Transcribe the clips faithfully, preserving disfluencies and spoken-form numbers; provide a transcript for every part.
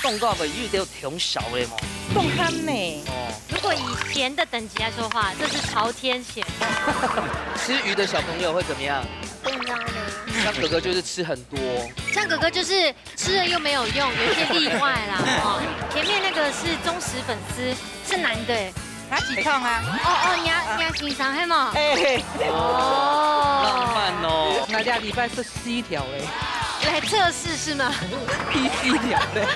凍到个又得甜燒个嘛。凍鹹呢。哦，如果以鹹的等級來說的話，這是朝天鹹。吃魚的小朋友會怎麼樣？凍到呢。像哥哥就是吃很多。像哥哥就是吃了又沒有用，有一些例外啦。哦，前面那個是忠實粉絲，是男的欸。他起創啊。哦哦，你要你要欣賞黑嗎？哎，哦，浪漫哦。那這禮拜食四條咧，來測試是嗎？第四條咧。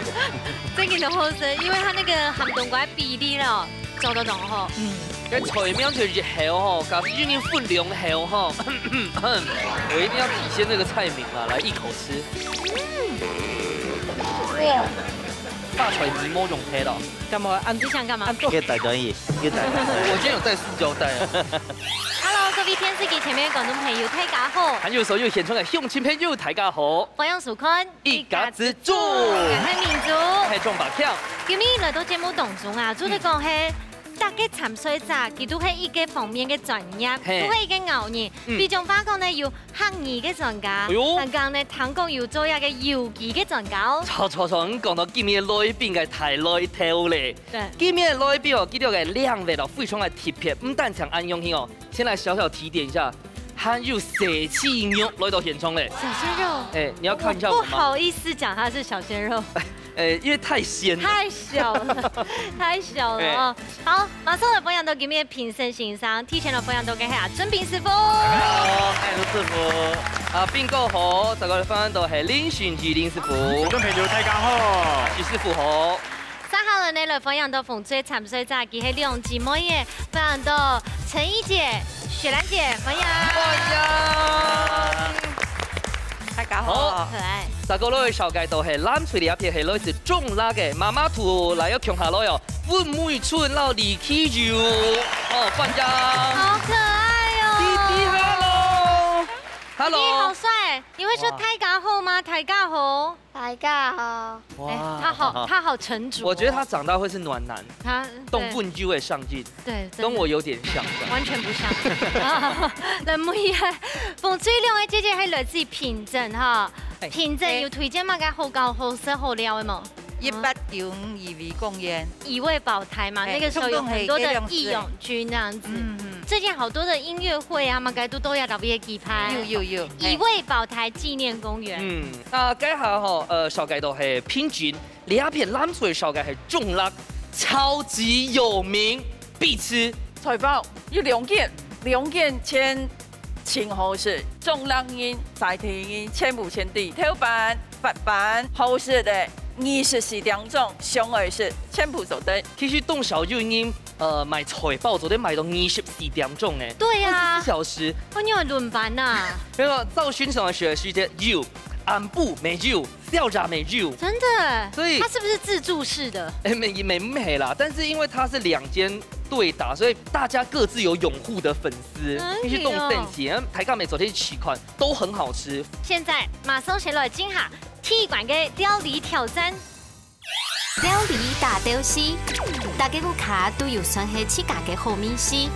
真的好食，因為它那個鹹冬瓜比例了，做得當好。嗯，該菜名就一口吼，假使有人分兩口吼，我一定要體現這個菜名啊，來一口吃。哇，大菜你莫用黑了。幹嘛？按你想幹嘛？按做越大專業，越大專業。我今天有帶塑膠袋啊。 Hello，各位電視機前面的觀眾朋友，大家好，還有所有現場的鄉親朋友，大家好。歡迎收看一家之煮我係明珠。係鍾百強。今日來到節目當中啊，就是講係大家參賽者，佢都係一個方面的專業，嘿都係一個咬人。嗯比如話講呢，有客語的專家，哎喲剛剛呢，聽講有做一個有機的專家哦。錯錯錯，你講到今日來賓个大來頭咧。對，今日來賓哦，佢兜个領域哦，非常个特別，毋單淨恁樣哦。先來小小提點一下，還有小鮮肉來到現場咧。小鮮肉。哎，你要看一下我嗎？我不好意思講他是小鮮肉，哎，因為太鮮了。太小了，太小了哦。好，馬上來歡迎到今日評審先生，提前來歡迎到个係阿俊平師傅。好，哎，盧師傅。啊，賓哥好，再過來歡迎到係林訓基林師傅。觀眾朋友，大家好。徐師傅好。接下來呢，來歡迎到紅隊參賽者，佢係兩姊妹耶，歡迎到陳怡姐、雪蘭姐，歡迎。歡迎。大家好好。可愛。再過來紹介到係藍隊這片係來自中壢个媽媽兔，來要共下來哦，溫美春摎李啟佑，哦，歡迎。好可愛哦！弟弟，hello，hello。弟弟好帥，你會說大家好嗎？大家好。大家好。哎，他好，他好沉着哦。我覺得他長大會是暖男，他動物就會上進，對，真的跟我有點像。完全不像。來，問一下，紅隊兩位姐姐係來自平鎮哈，哎平鎮有推薦麼个好搞、好食、好料个無？一八九五怡味公園。怡味保台嘛，哎那個時候有很多的義勇軍那樣子。嗯嗯。最近好多的音樂會啊，麼个都都有特別舉辦。有有有。怡味保台紀念公園。嗯，啊，該下吼，呃，紹介到係平鎮，這片藍隊紹介係中壢，超級有名，必吃。菜包有兩件，兩件全盡好食，中壢人、在地人全部全對。頭班、八班好食个，二十四點鐘上來食，全部做得。其實當少有人，呃，買菜包做得買到二十四點鐘呢。對啊二十四小時。哦，你有輪班呐？沒有，照尋常的學時間有，暗晡乜有，朝早乜有。真的？所以它是不是自助式的？哎，沒沒沒啦，但是因為它是兩間對打，所以大家各自有擁護的粉絲。哎呦必須動聖氣，然後抬槓美昨天試看都很好吃。現在馬上先來進行第一關个料理挑戰。料理大鬥西，大家屋下都有算係自家个好味緒。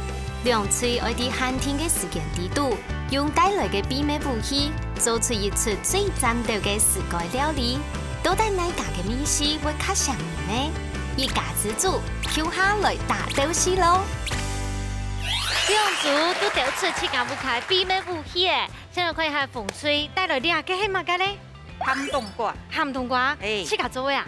兩隊愛在限定个時間裡肚，用帶來个秘密武器，做出一出最讚鬥个自家料理。到底哪家个味緒會較餳人呢？一家之煮，共下來大鬥西咯！兩組都鬥出自家屋下个秘密武器誒，先來看一下紅隊帶來這个係麼个咧？鹹冬瓜。鹹冬瓜，哎自家做个啊？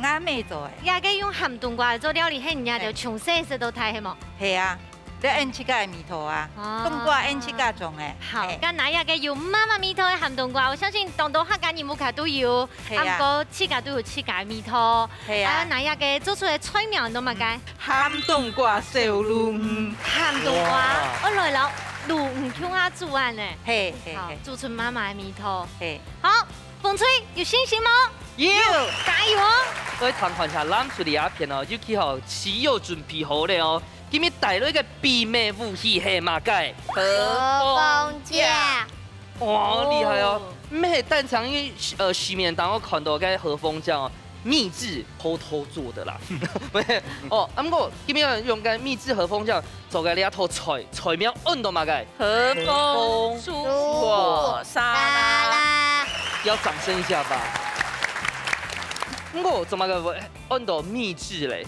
阿妹做个。這个用鹹冬瓜來做料理，係人家就從細食到大係無？係啊，這恁自家个味道啊，哦冬瓜恁自家種个。好嘿，該拿這个有媽媽味道个鹹冬瓜，我相信當多客家人屋下都有，係啊啊毋過自家都有自家个味道。係啊啊，拿這个做出來个菜名都麼个？鹹冬瓜小滷魚。鹹冬瓜，我來了，滷魚共下煮恁呢。嘿嘿嘿，好煮出媽媽个味道。嘿。好，紅隊有信心無？有，加油哦！各位參觀一下藍隊這片哦，尤其吼，齊又準備好了哦。今日帶來个秘密武器係麼个？和風醬。哇，厲害哦！毋係單淨於呃市面當中看到个和風醬哦，秘製偷偷做的啦。哦，啊毋過今日用个秘製和風醬做个這道菜，菜名安到麼个？和風蔬果沙拉。要掌聲一下吧。毋過做麼个會安到秘製咧？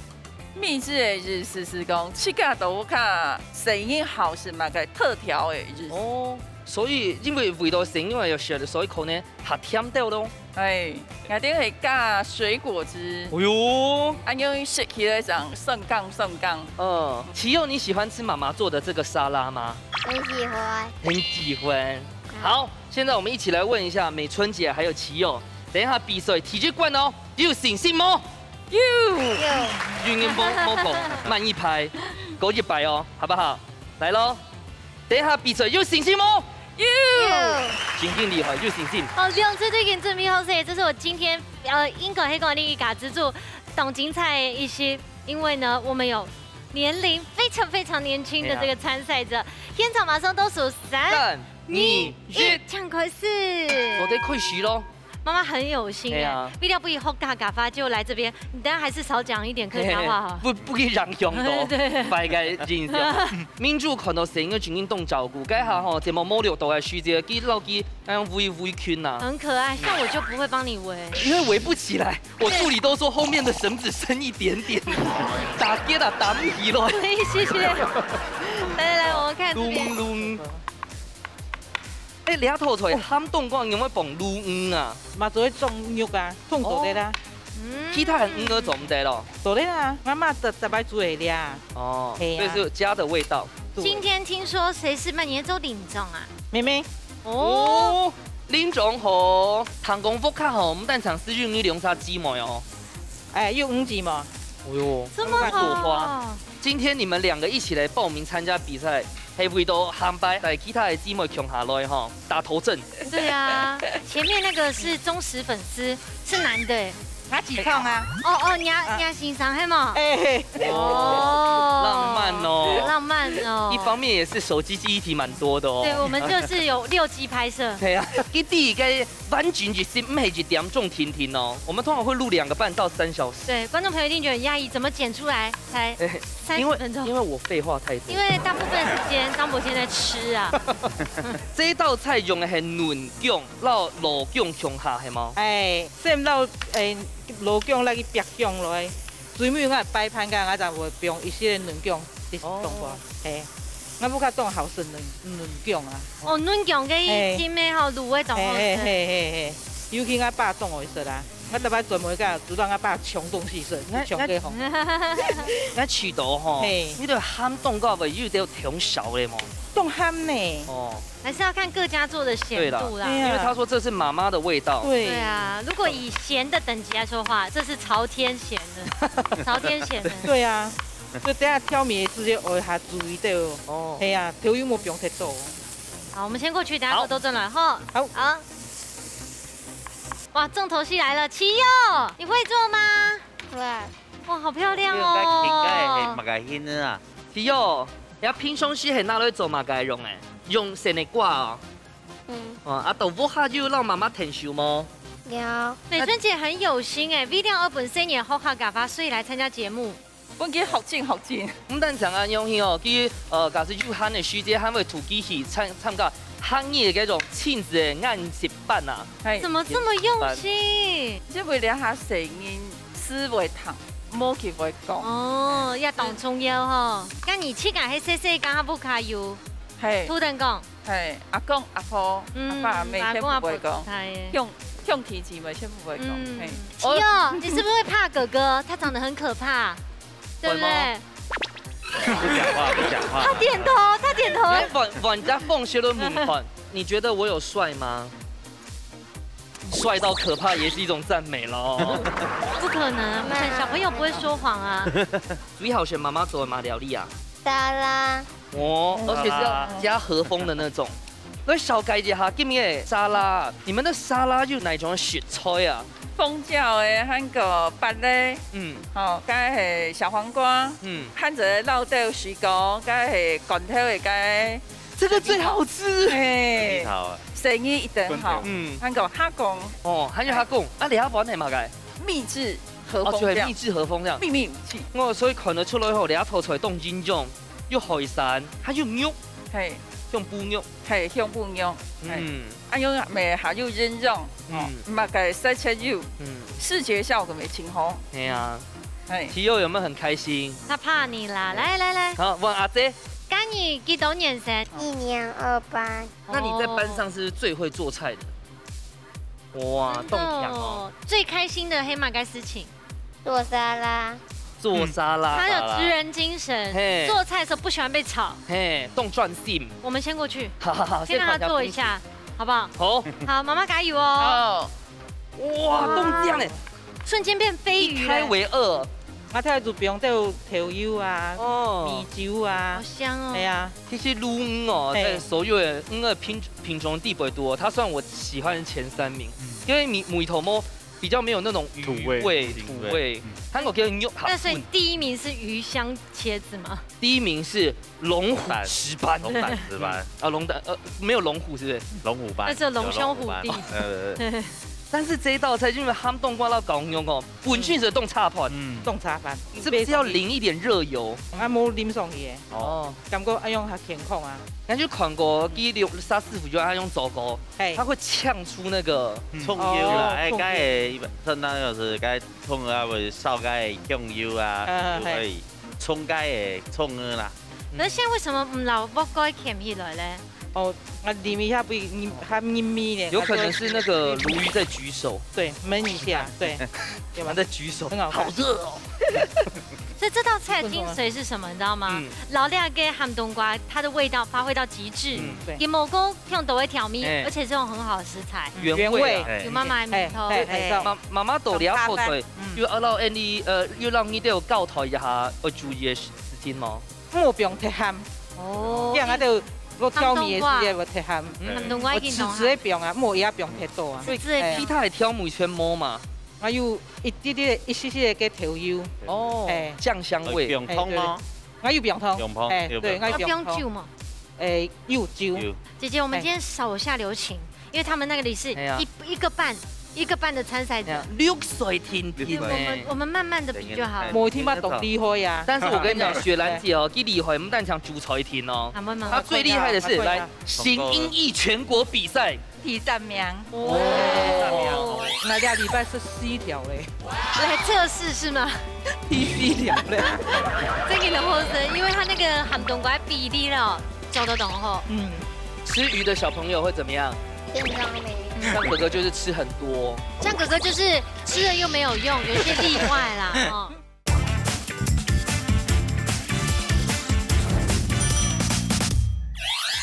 秘製个意思係講，自家在屋下生意好係麼个特調个意思。哦，所以因為為到生意要學的，所以可能較甜兜咯。哎，一定係加水果汁。哎喲，恁樣食起來正酸甘酸甘。嗯，琪佑，你喜歡吃媽媽做的這個沙拉嗎？很喜歡。很喜歡。好，現在我們一起來問一下美春姐還有琪佑，等一下比賽第一關哦，有信心無？有。有。永遠莫莫講慢一拍，過一擺哦，好不好？來咯，等一下比賽有信心無？有。真經厲害，有信心。哦，兩隊都已經準備好勢，這是我今天呃應該係講你家之助當精彩的一些，因為呢，我們有年齡非常非常年輕的這個參賽者，現場馬上倒數三、三、二、一，一，請開始。做得開始咯。媽媽很有心耶，對啊。為了不以後嘎嘎發就來這邊，你等下還是少講一點客家話哈。不不可以影響到對。大家印象。民主看到生意真經當照顧，該下吼，節目無錄到个時節，佢老佢那樣圍圍裙呐。很可愛，像我就不會幫你圍。因為圍不起來，我助理都說後面的繩子伸一點點，打結了打不起來。謝謝。來來來，我們看這邊。隆隆。哎，這道菜鹹冬瓜有無放鱸魚啊？嘛做得種肉啊，種做得啦。嗯。其他人魚都做毋得咯。做得啊，媽媽特特別煮个啦。哦，係啊。所以是家的味道。對。今天聽說誰是扮演周領長啊？妹妹。哦。哦，領長好，聽講屋下吼，毋單淨係有你兩儕姊妹哦。哎，有五姊妹。哦喲，這麼好。今天你們兩個一起來報名參加比賽，係為到下擺帶其他的姊妹共下來吼，打頭陣。對啊，前面那個是忠實粉絲，是男的欸。他起創啊。哦哦，你要你要欣賞係嗎？哎，哦，浪漫哦，浪漫哦。一方面也是手機記憶體蠻多的哦。對，我們就是有六機拍攝。對啊，佢第一個完全就是毋係一點鐘定定哦，我們通常會錄兩個半到三小時。對，觀眾朋友一定覺得很壓抑，怎麼剪出來才哎，三十分鐘？因為因為我廢話太多。因為大部分時間張伯謙在吃啊。這一道菜用的係嫩薑，摎老薑共下，係嗎？哎，先摎哎老薑來去煏香落去，最尾𠊎擺盤个，𠊎正會放一些嫩薑，一些冬瓜，哦。嘿，𠊎屋下當好食嫩嫩薑啊。哦，嫩薑个嘿。浸个吼，滷个當好食。嘿嘿嘿嘿嘿，尤其𠊎爸當愛食啊。 𠊎逐擺做妹个，煮到𠊎爸搶東西食，搶个吼。𠊎試著吼，嘿。你个鹹冬瓜味有點忒少咧嘛。當鹹呢。哦。還是要看各家做的鹹度啦。對啦，對啊。因為他說這是媽媽的味道。對。對啊，如果以鹹的等級來說的話，這是朝天鹹的，朝天鹹的。對啊，所以等下調味的時間愛較注意點哦。哦。嘿啊，調味莫放忒多。好，我們先過去，等下好。多多轉來吼。好。好。 哇，重頭戲來了，琪佑，你會做嗎？會。哇，好漂亮哦！這个應該係麼个形呢啊？琪佑，你平常時係拿來做麼个用誒？用生个瓜哦。嗯。哦，啊，到屋下有摎媽媽𢯭手無？有。美春姐很有心誒，為了愛分細人學客家話，所以來參加節目。 分佢學精學精。毋單淨恁樣去哦，佢呃，假使有閒个時節，還會同佢去參參加客語个該種親子个研習班啊。係。怎麼這麼用心？因為這下細人字會讀，無佢會講。哦，也當重要吼。該你自家係細細間屋下有，係。土等講。 係，阿公、阿婆、嗯，阿爸、阿姆全部會講，阿公阿婆在耶。兄兄弟姊妹全部會講，嗯，係。琪佑，你是不是會怕哥哥？他長得很可怕，對不對？會嗎？不講話，不講話。他點頭，他點頭。哎，換換隻方式來問看，你覺得我有帥嗎？帥到可怕也是一種讚美咯。不可能，不可能，小朋友不會說謊啊。最好係媽媽做个麼个料理啊？沙拉。 哦，而且是要加和風的那種。來紹介一下今日个沙拉，你們的沙拉有哪種食材啊？紅椒个，還有芭樂，嗯。吼，該係小黃瓜，嗯。還有个老豆、西瓜，該係罐頭个該。這個最好吃。係。蜜桃啊。生意一等好。嗯。還有蝦公。哦，還有蝦公，啊，你還玩係麼个？秘製和風料。哦，就係秘製和風料。秘密武器。哦，所以看得出來吼，你這道菜當認真。 有海產，還有肉。係。香麩肉。係，香麩肉。係。嗯。啊，用乜還有營養，嗯。哦，乜个食起來有，嗯。視覺效果乜盡好。係啊。係。其實有沒有很開心？他怕你啦，來來來。好，問阿姐。今年幾多年生？一年二班。那你在班上是不是最會做菜的？哦。哇，真的哦。當強哦。最開心的係麼个事情？ 做沙拉。做沙拉。嗯。他有職人精神，嘿。做菜的時候不喜歡被吵。嘿，當專心。我們先過去，哈哈哈，先讓他做一下，先看一下風景。好不好？好。好，媽媽加油哦。好。哇，當靚欸。瞬間變飛魚欸。一開為二。啊，佢就放到豆油啊，哦。米酒啊。好香哦。對啊。其實鱸魚哦，嘿。在所有的魚的品，品種裡背肚，它算我喜歡的前三名，嗯。因為味，味道無 比較沒有那種魚味、土味，土味。土味。嗯。韓國叫肉。那所以第一名是魚香茄子嗎？第一名是龍虎石斑。龍虎石斑。啊，龍膽，呃，沒有龍虎是不是？龍虎斑。那是龍兄虎弟。有龍虎斑。呃。但是這一道菜，因為鹹冬瓜摎絞肉哦，本身係當差盤。嗯。當差盤。是不是要淋一點熱油？啊，無淋上去的。哦。哦。感覺恁樣較健康啊。那就看過，記得沙師傅就恁樣做過，嘿。他會嗆出那個蔥油啦，哦，哎，該个一般，正當就是該 蔥啊，會燒該个香油啊，啊，就可以沖該个蔥啊啦。嗯。可是現在為什麼毋摎鑊蓋撿起來咧？哦，啊，淋一下不，你，還黏黏的，有可能是那個鱸魚在舉手。對，燜一下，對。有嗎？它在舉手，很好看。好熱哦。所以這道菜的精髓是什麼，你知道嗎？嗯。摎這个鹹冬瓜，它的味道發揮到極致。嗯。對。佢無過 用到个調味，哎。而且是用很好的食材。原味啊。原味。有媽媽的味道。哎，哎，哎。媽，媽媽到這下，嗯。有摎𠊎俚，呃，有摎你兜交代一下愛注意个事情無？莫放忒鹹。哦。這樣啊，就落調味个時節會忒鹹。嗯。鹹冬瓜已經弄好。我直直个放啊，莫也放忒多啊。直直个放。哎。其他个調味全無嘛？啊，有一滴滴个，一息息个豆油。哦，哎。醬香味。哎，放湯嗎？哎，對，對。啊，有放湯。放湯，哎，有放湯。對，啊，有放湯。啊，不用酒嘛？ 哎，有酒。有。姐姐，我們今天手下留情，哎。因為他們那個裡是哎呀。一，一個半，一個半的摻色子。哎呀，綠水婷婷呢。我們，我們慢慢地比就好。每天嘛都厲害呀。但是我跟你講，雪蘭姐哦，佢厲害，毋單淨煮菜定哦。啊，慢慢。她最厲害的是，來，行英義全國比賽。 第三名。哦。第三名哦。𠊎這禮拜食四條咧。來測試是嗎？第四條咧。正經个好食，因為它那個鹹冬瓜比例咯，做得當好。嗯。吃魚的小朋友會怎麼樣？健康咧。像哥哥就是吃很多。像哥哥就是吃了又沒有用，有一些例外啦，哦。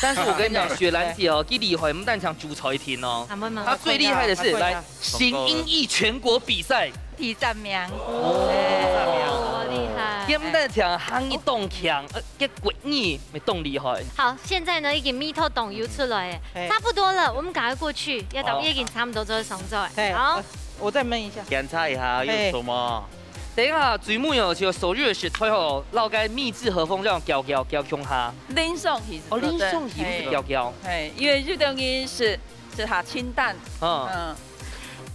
但是我跟你講，雪蘭姐哦，佢厲害，毋單淨煮菜定哦。啊，慢慢。她最厲害的是，啊，來，行英義全國比賽。第三名。哦，厲害。佢毋單淨客語當強，呃，佢國語乜當厲害。好，現在呢，已經味道當有出來了，哎。差不多了，我們趕快過去，要到，哦。已經差不多做得上桌了。哎，好。我，我再燜一下。檢查一下，有什麼？哎。 等一下，最尾哦，就所有个食材吼，摎該蜜製河風這樣攪攪攪共下。淋上去就得。哦，淋上去，毋係攪攪。嘿，因為有兜人食，食較清淡。嗯。嗯。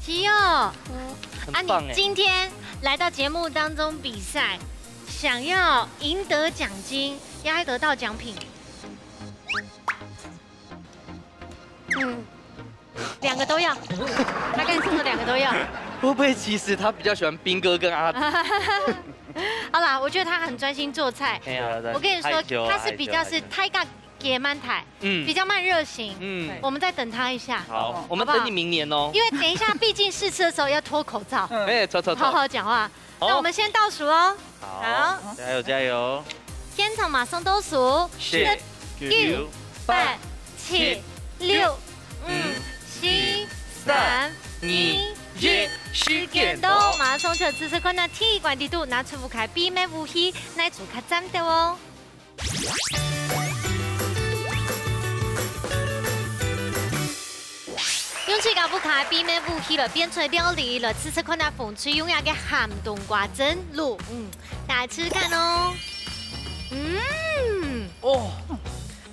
係哦。嗯。很棒哎。啊，你今天來到節目當中比賽，想要贏得獎金，要得到獎品。嗯。 兩個都要。他剛才說的兩個都要。會不會其實他比較喜歡斌哥跟阿好啦，我覺得他很專心做菜。哎呀，我跟你說，害羞啊，他是比較是害羞，害羞。大家加慢菜，嗯。比較慢熱型。嗯。我們再等他一下。好，我們等你明年哦。好不好？因為等一下，畢竟試吃的時候要脫口罩，哎，走，走，走。好好講話。 好。那我們先倒數哦。好。好。加油，加油。現場馬上倒數。十、十、九、九、八、八、七、七、六、六、五、五、四、四、三、三、二、二、一，一，時間到。時間到。馬上就試試看，該第一關裡肚拿出屋下秘密武器，哪一組較讚兜哦。 用自家屋下个秘密武器來變出料理，來試試看啊，紅隊用這个鹹冬瓜蒸鱸魚，嗯，大家試看哦。嗯。哦，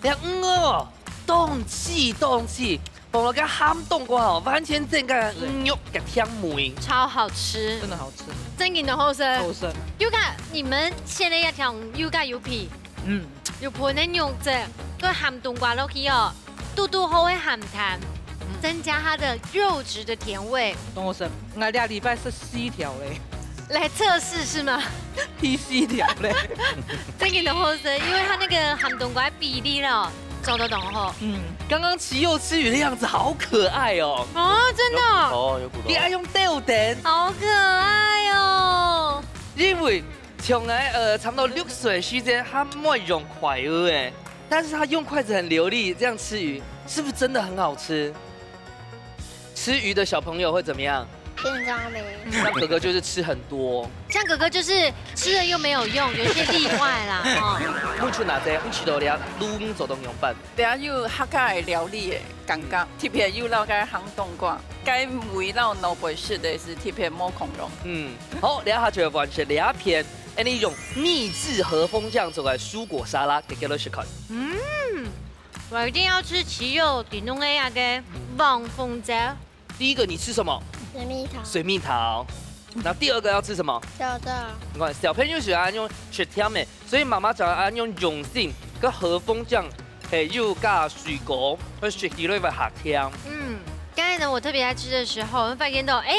這魚哦，當鮮當鮮，放落該鹹冬瓜哦，完全整個魚肉个甜味。超好吃。真的好吃。正經个好食。好食。又看你們現在要講又加有皮。 嗯。有皮个肉質，个鹹冬瓜落去哦，堵堵好个鹹淡，增加它的肉質的甜味。當好食，𠊎這禮拜食四條咧。來測試是嗎？第四條咧。真个當好食，因為它那個鹹冬瓜比例了，做得當好。嗯，剛剛琪佑吃魚的樣子好可愛哦。哦，真的哦。哦，有骨頭。你愛用鬥等。好可愛哦。因為從來，呃，差不多六歲時間，他毋會用筷子誒，但是他用筷子很流利，這樣吃魚，是不是真的很好吃？吃魚的小朋友會怎麼樣？變壯咩？像哥哥就是吃很多。像哥哥就是吃了又沒有用，有一些例外啦，哦。你出哪隻？你去到了，攄做當樣般？等下有客家的料理的感覺，特別有那個鹹冬瓜，該味道老本式的是特別無共樣。嗯，好，這下就完成這一片，恁呢用秘製和風醬做个蔬果沙拉，給大家來試看。嗯，我一定要吃琪佑提供个那個黃蜂汁。第一個你吃什麼？水蜜桃。水蜜桃。那第二個要吃什麼？小豆。你看小朋友喜歡用吃甜的，所以媽媽講要用用心，跟和風醬，嘿，又加水果，會食起來會較甜。嗯，剛才呢，我特別在吃的時候，我會發現到，哎，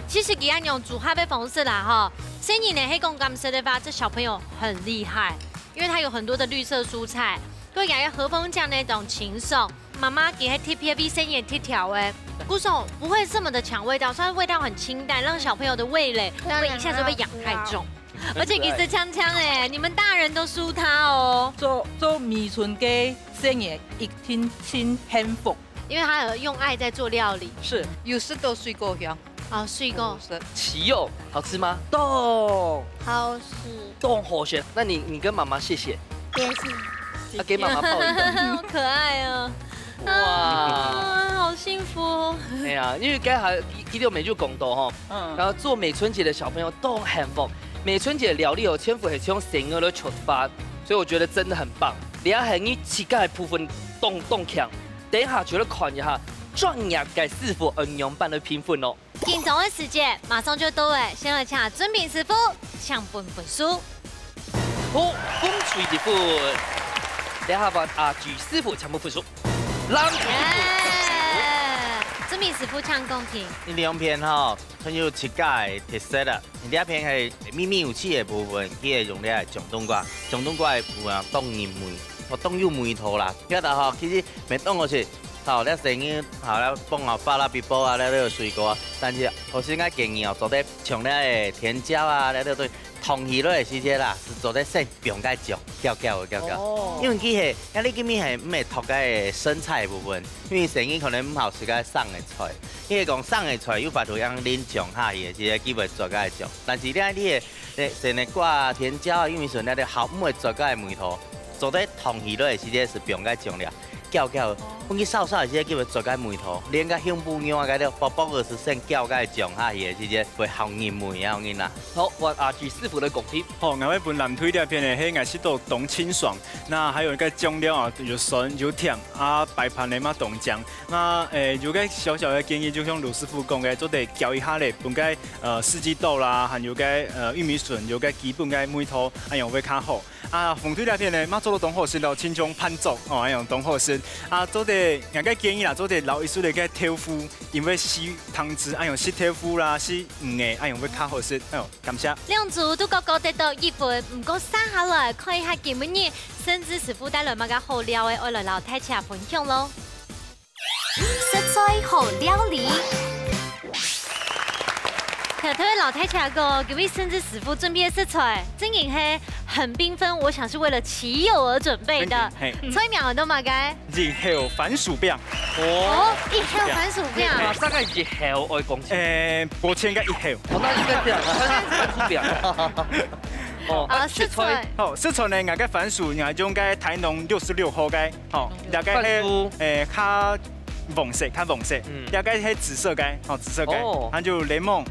其實佢恁樣組合个方式啦，哈，細人仔係講敢食个話，這小朋友很厲害，因為它有很多的綠色蔬菜， 對，還有和風醬那種清爽，媽媽佢還特別為細人仔挑个，故所不會這麼的搶味道，雖然味道很清淡，讓小朋友的味蕾不會一下子被養太重。而且其實強強哎，你們大人都輸他哦。做，做美村个細人仔一定盡幸福。因為他有用愛在做料理。是，有食到水果香。 哦，水果。是。琪佑，好吃嗎？當。好吃。當好食。那你，你跟媽媽謝謝。謝謝。啊，給媽媽抱一個。好可愛哦。哇。啊，好幸福哦。哎呀，因為剛才一，一六美就講到吼，嗯。然後做美村節的小朋友都很幸福。美村節料理哦，全部係從細人仔來出發，所以我覺得真的很棒。你還有你自家的部分當，當強。等一下就來看一下專業个師傅恁樣般來評分哦。 緊張个時節馬上就到了，先來請俊明師傅請分分數。好，紅隊一分，這下換阿志師傅請分分數。藍隊一分。耶！俊明師傅請講評。你兩片吼，很有自家个特色啊。你這片係秘密武器个部分，佢係用這个醬冬瓜，醬冬瓜个部分啊，當入味，哦，當有味道啦。這道吼，其實毋係當好食， 好，這細人，好，這放啊，巴拉比波啊，這，這个水果啊，但是，老師，𠊎建議哦，做得像這个甜椒啊，這，這對，燙起來个時節啦，係做得先放該醬，攪攪个，攪攪。哦。因為佢係，𠊎這今日係毋係燙該生菜个部分，因為細人可能毋好食該生个菜，因為講生个菜有法度用淋醬下去个，時節佢會做該醬。但是你看你个，這，生个瓜啊、甜椒啊，因為係那個好，毋會做該味道，做得燙起來个時節係放該醬了。 攪攪，分佢燒燒个時節，佢會做个味道，連个香檳肉啊，該兜薄薄个係先攪个醬下去个時節，會好入味啊，有影啊。好，換阿志師傅來講評。好，𠊎會分藍隊這片呢，係𠊎食到當清爽，那還有該醬料啊，有酸有甜啊，擺盤呢嘛當靚。那，誒，有個小小个建議，就像盧師傅講个，做得攪一下咧，分該，呃，四季豆啦，還有該，呃，玉米筍，有該基本个味道，恁樣會較好。 啊，紅隊這片呢，嘛做到當好食咯，親像伴奏哦，恁樣當好食。啊，做得，𠊎个建議啦，做得摎一息仔个豆腐，因為食湯汁，恁樣食豆腐啦，食魚仔，恁樣會較好食。哎喲，感謝。兩組都各各得到一分，毋過續下來看一下今晡日盛智師傅帶來麼个好料个，愛來摎大家分享咯。 食材好料理。頭頭个摎大家講，今晡日盛智師傅準備个食材，正經係很繽紛，我想是為了騎友而準備的。正經，嘿。菜名安到麼个？日後番薯餅。哦，日後番薯餅。啊，大概日後愛講起。誒，抱歉个日後。哦，那應該這樣，番薯餅。哦，啊，啊，食材。食材。好，食材呢，𠊎个番薯，𠊎用个台農六十六號个。 好，這個係，番薯。誒，較黃色，較黃色。嗯。這個係紫色个，好，紫色个。哦。還有檸檬，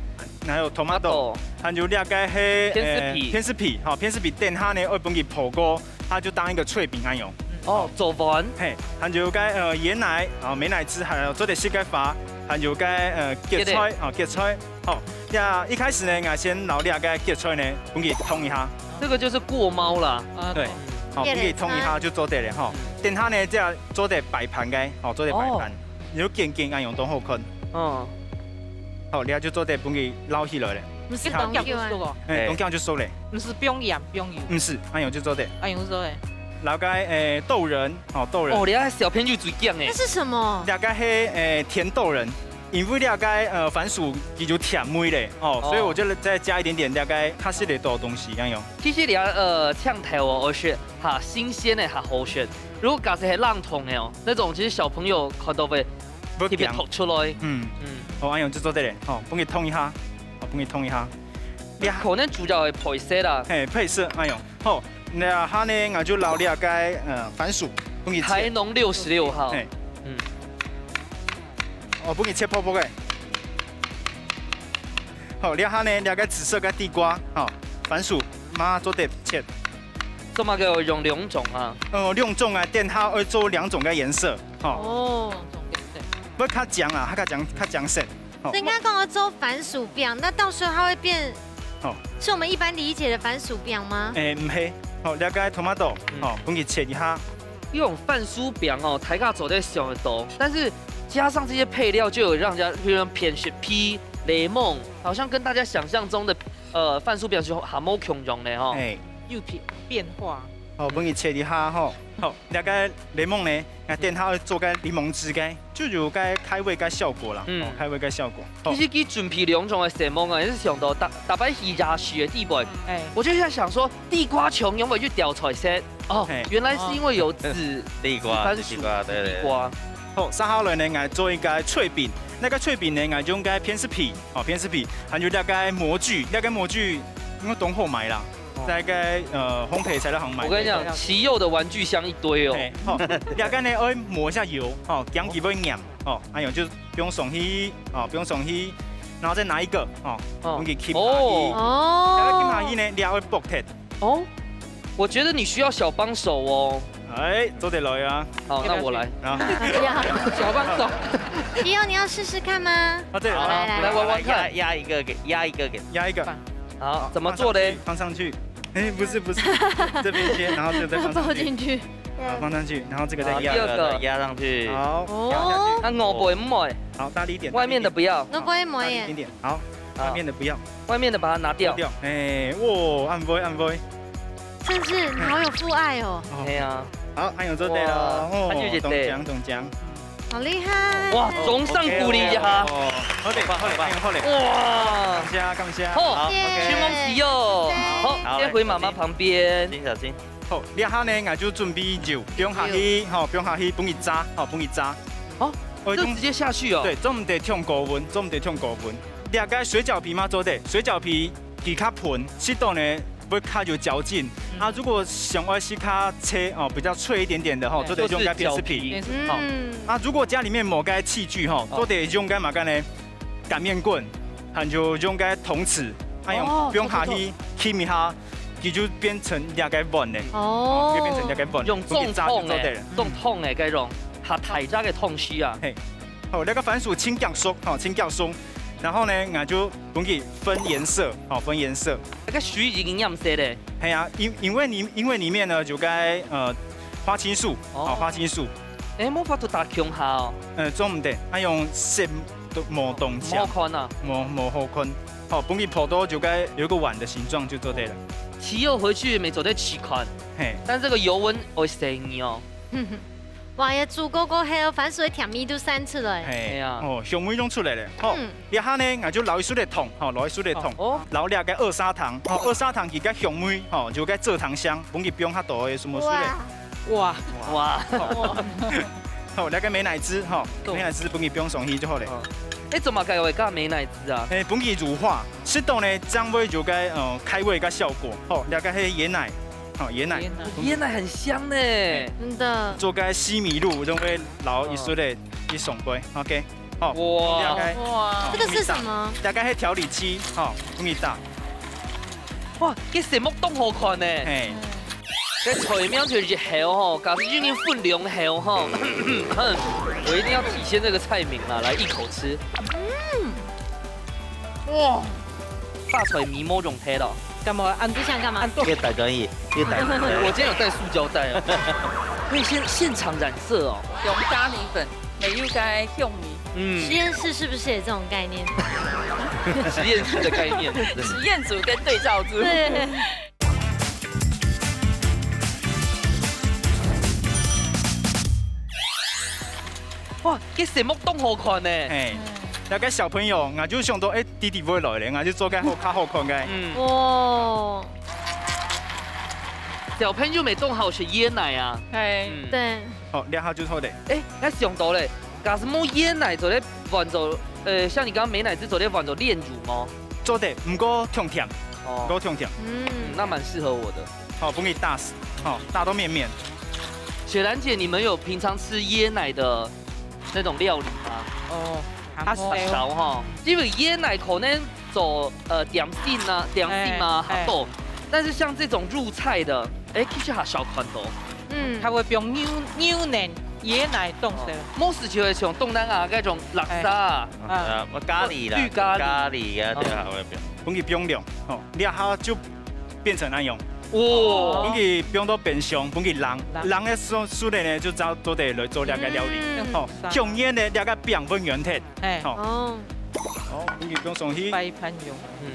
還有tomato，哦。還有這個係，天使皮。誒，天使皮，好，天使皮等下呢，愛分佢烰過，它就當一個脆餅恁樣。哦，做完。嘿，還有個，呃，椰奶，啊，美乃滋，還有做得食个花，還有個，呃，芥菜，芥菜。啊，芥菜。 好，這一開始呢，𠊎先摎這個芥菜呢，分佢燙一下。這個就是過貓啦。啊，對，好，分佢燙一下就做得了哈。等下呢，這做得擺盤个，吼，做得擺盤。哦。你就揀揀恁樣當好看。嗯。好，這就做得分佢撈起來了。毋係當久啊。當久就熟哦。哎，當久就熟了。毋係放鹽放油。毋係，恁樣就做得。哎，毋係欸。然後該，誒，豆仁，吼，豆仁。哦，你看小朋友最強欸。那是什麼？這个係，誒，甜豆仁。 因為這个，呃，番薯佢有甜味咧，哦，哦。所以我就再加一點點這个較色个多東西，恁樣。其實你看，呃，像台灣，而且哈，新鮮的哈，好選。如果假設係冷凍的哦，那種其實小朋友看到會會特別驚。吐出來。嗯。嗯。哦，恁樣就做得了，吼，分佢燙一下，哦，分佢燙一下。你可能主要會配色啦。嘿，配色，哎喲。 好，這下呢，𠊎就撈這个，呃，番薯，分佢切。台農六十六號。嘿。嗯。哦，分佢切薄薄个。好，這下呢，這个紫色个地瓜，吼，番薯嘛做得切。做麼个愛用兩種啊？呃，兩種啊，等下愛做兩種个顏色，吼。哦。兩種顏色。會較靚啊，較靚，較靚色。 好。所以應該講要做番薯餅，那到時候它會變，好。是我們一般理解的番薯餅嗎？誒，毋係。好，這个tomato，嗯。好，分佢切一下。用番薯餅哦，大家做得想得到，但是加上這些配料，就有讓人家，比如說片雪皮、檸檬，好像跟大家想象中的，呃，番薯餅是還無共樣的哦。誒。有變，變化。好，分佢切一下吼。好，這个檸檬呢， 該等下愛做个檸檬汁个，就有个開胃个效果啦，嗯。哦，開胃个效果。好。其實佢準備兩種个色目啊，也是想到逐，逐擺去夜市个地方，哎。我就在想說，地瓜球仰會去調出來色？哦，嘿。原來是因為有紫，地瓜，紫番薯，地瓜，對，對。地瓜。好，接下來呢，來做一个脆餅。該个脆餅呢，𠊎用个片酥皮，哦，片酥皮，還有這个模具，這个模具應該當好買啦。 哦。在該，呃，烘焙材料行買的。我跟你講，奇佑的玩具箱一堆哦。嘿，好，這个呢，愛抹一下油，吼，驚佢會黏，吼，哎喲，就放上去，哦，放上去，然後再拿一个，哦，哦。分佢撳下去。哦。哦。然後撳下去呢，你還會爆忒。哦，我覺得你需要小幫手哦。哎，做得來啊。好，那我來。啊。不要。小幫手。奇佑，你要試試看嗎？啊，對。好，來，來，來。來玩玩看。壓，壓一个給，壓一个給。壓一个。 好，怎麼做嘞？放上去，放上去。哎，不是，不是，這邊先，然後就再放上去。放進去。好，放上去，然後這個再壓。好，第二個。壓上去。好，哦。壓下去。那外背毋愛。好，大力一點，外面的不要。外背毋愛耶。大力一點點，好，好。外面的不要。外面的把它拿掉。拿掉。哎，哇，恁會，恁會。甚至你好有父愛哦。哦。對啊。好，還有做對了，哇，哦，還有一個。中獎，中獎。 好厲害！哇，掌聲鼓勵一下。哦，好嘞，好嘞，好嘞。哇，感謝，感謝。好，好，耶。承蒙奇佑。好，好，這回媽媽旁邊。小心，小心。好，這下呢，𠊎就準備油，放下去，油。吼，放下去，分佢炸，吼，分佢炸。哦，哦，這直接下去哦。對，做毋得忒高溫，做毋得忒高溫。這个水餃皮嘛做得，水餃皮佢較膨，食到呢 會較有嚼勁。嗯。啊，如果想愛食較脆，哦，比較脆一點點的吼，哎，做得用該片酥皮。就是攪皮。好。嗯。啊，如果家裡面無該器具吼，哦。做得用該麼个呢？擀麵棍，還有用該銅匙，哎喲，哦，放下去，不錯，不錯。撳一下，佢就變成這个碗了。哦。哦，就變成這个碗，用重痛的，分佢炸就做得了。重痛的該種，較大隻个痛死啊。嘿。好，這个番薯盡遽熟，吼，盡遽熟。然後呢，𠊎就 分佢分顏色，吼，分顏色。該个水已經染色咧。係啊，因，因為裡，因為裡面呢，有該，呃，花青素，哦。哦，花青素。哎，無法度搭共下哦。呃，做毋得，愛用色都無當像。無好看啊。無，無好看。好，分佢鋪到就該有一個碗的形狀就做得了。奇佑回去乜做得試看，嘿。但這個油溫會死你哦。 哇，也煮過過後，番薯个甜味都散出來。嘿，係啊。哦，香味攏出來了。好，嗯。這下呢，𠊎就撈一息个糖，吼，撈一息个糖，哦。撈這个二砂糖，吼，二砂糖佢个香味，吼，就該蔗糖香，分佢放較多个什麼之類。哇。哇。哇。好，這个美乃滋，吼，對。美乃滋分佢放上去就好了。哦。哎，做麼个會加美乃滋啊？哎，分佢乳化，適當呢，正會有該，呃，開胃个效果。好，這个係椰奶。 好，椰奶。椰奶。椰奶很香呢。嘿。真的。做个西米露，就會撈一息个，哦。一小杯，OK。好，哇。大概，哇。好，這個是什麼？大概係調理器，好，分佢打。哇，這色目當好看呢。嘿。嗯。這菜名就係一口吼，假使今天分兩口吼，我一定要體現這個菜名啦，來一口吃。嗯。哇。 發財眉毛用忒了。幹嘛？啊，你想幹嘛？越帶轉移，越帶轉移。我今天有帶塑膠袋啊。可以现现场染色哦。用咖喱粉，袂有个香味。嗯实，验室是不是也这种概念？实验室的概念。实验组跟对照组。对，哇，这色目当好看呢。嘿，那个小朋友，我就想到，哎，弟弟會來咧，我就做个好較好看个。嗯，哇，小朋友乜當好食椰奶啊。嘿，嗯，对，好，這下就好咧。哎，那想到嘞，假使無椰奶做得換做，呃，像你剛剛美乃滋做得換做煉乳嗎？做得，毋過忒甜，毋哦，過忒甜。嗯嗯，那蛮适合我的。好，分佢打，好，打到綿綿。雪蘭姐，你们有平常吃椰奶的那种料理吗？哦，較少哈，因為椰奶可能做呃點心啊，點心啊，哎較多。但是像這種入菜的，哎，其實較少看到。嗯，佢會放牛牛奶、椰奶凍的。無時就會像東南亞該種拉沙啊，啊，呃，咖喱啦，綠咖喱咖喱啊，對啊，我也不要。分佢冰涼，吼，這下就變成恁樣。哇分，佢冰到冰箱，分佢冷，冷冷个時候，時呢就做做得來做這个料理。嗯吼，香煙呢，這个餅分圓忒，哎，吼，哦，哦，分佢冰上去。擺盤用。嗯，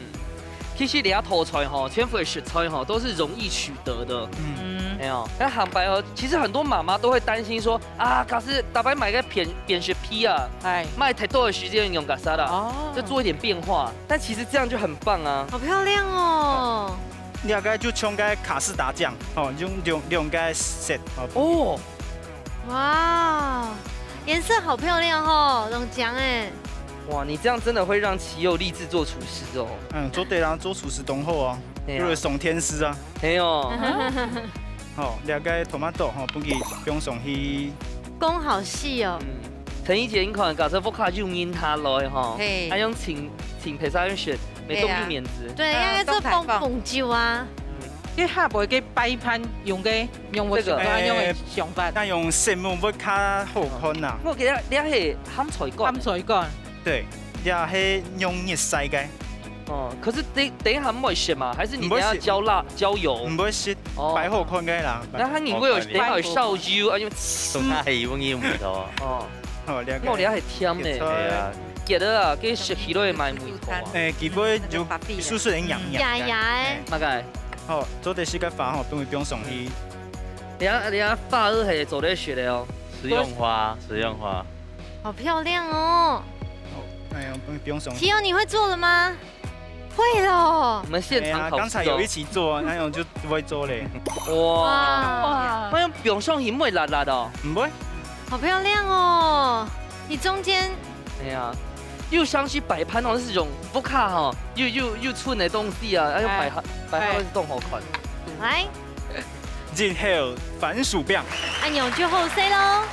其實這道菜吼，全部的食材吼，都是容易取得的。嗯，嗯，哎呦，那坦白哦，其實很多媽媽都會擔心說啊，假使逐擺買个扁扁食皮啊，哎，買太多的時間用較少啦，哦就做一點變化。但其實這樣就很棒啊。好漂亮哦！這个就像个卡士達醬，吼，用兩兩个色，吼，哦，哇，颜色好漂亮哦，龙江哎，哇，你這樣真的會讓其佑立志做廚師哦。嗯，做得啦，做廚師當好啊，對啊就會上電視啊。沒有，吼，這个tomato吼，分佢放上去。工好細哦。嗯，陳怡姐，你看，假設屋下有人客來吼，嘿還用請請陪餐員，沒動用面子。对，应该做啊放紅酒啊。佢下背个擺盤用个，用我這個想到用个想法，那用色目會較好看呐。我覺得你係鹹菜乾鹹，菜乾，對，也係用日曬个，哦，可是等等一下不會鹹嘛？還是你不會鹹等一下澆辣澆油毋？會食，哦擺好看个啦。那他你會有等一下有燒油啊，因為送他係用用味道啊。哦，好，了解。我等一下係甜呢，對對啊，記得啊，跟食起來買梅頭啊。誒，佢會有少少个癢癢。呀呀哎，大概，好，做得食个花吼，等佢放上去。等一下等一下花兒係做得食的哦。食用花，食用花。好漂亮哦！哎呦，等佢放上去。提友，你会做了吗？会了我，們現哎呀，場考試哦剛才有一。起做，那樣就不會做嘞。哇，哇，那用冰上去會辣辣的哦。毋會，好漂亮哦！你中间哎呀，又想起擺盤哦，那是一種屋下哈，又又又存的東西啊，要用擺盤擺盤會是當好看。来，日後番薯餅。按鈕就好勢喽。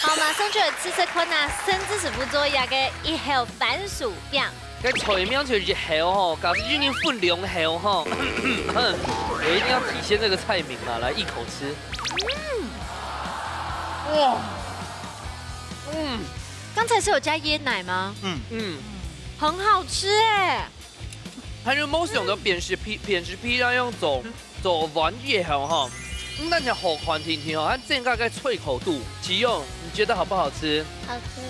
好，馬上就來試試看啊，沈師傅做个一口番薯餅。該菜名就係一口吼，假使一人分兩口吼，我一定要體現這個菜名嘛，來一口吃。哇，嗯剛才是有加椰奶嗎？嗯，很好吃哎。還有無想到扁食皮，扁食皮要用做做丸子吼，嗯，那就好看甜甜哦，還增加個脆口度。啟用，你覺得好不好吃？好吃。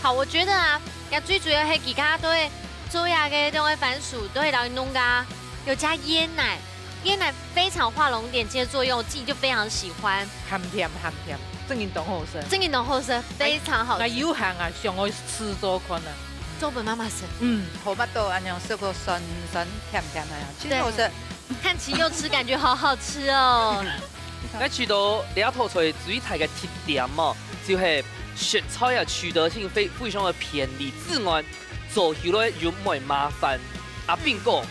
好，我覺得啊，也最主要係其他都會做下个這種番薯都會來弄个啊，有加椰奶，椰奶非常畫龍點睛的作用，我自己就非常喜歡。鹹甜鹹甜，正經當好食。正經當好食，非常好吃。那有閒啊，想愛試做看啊。做分媽媽食。嗯，好巴肚恁樣食个酸酸甜甜个呀，真好食。看啟佑吃，感覺好好吃哦。該知道這道菜最大个特點哦，就係食材啊，取得性非非常的便利之外，做起來又毋會麻煩。阿斌哥，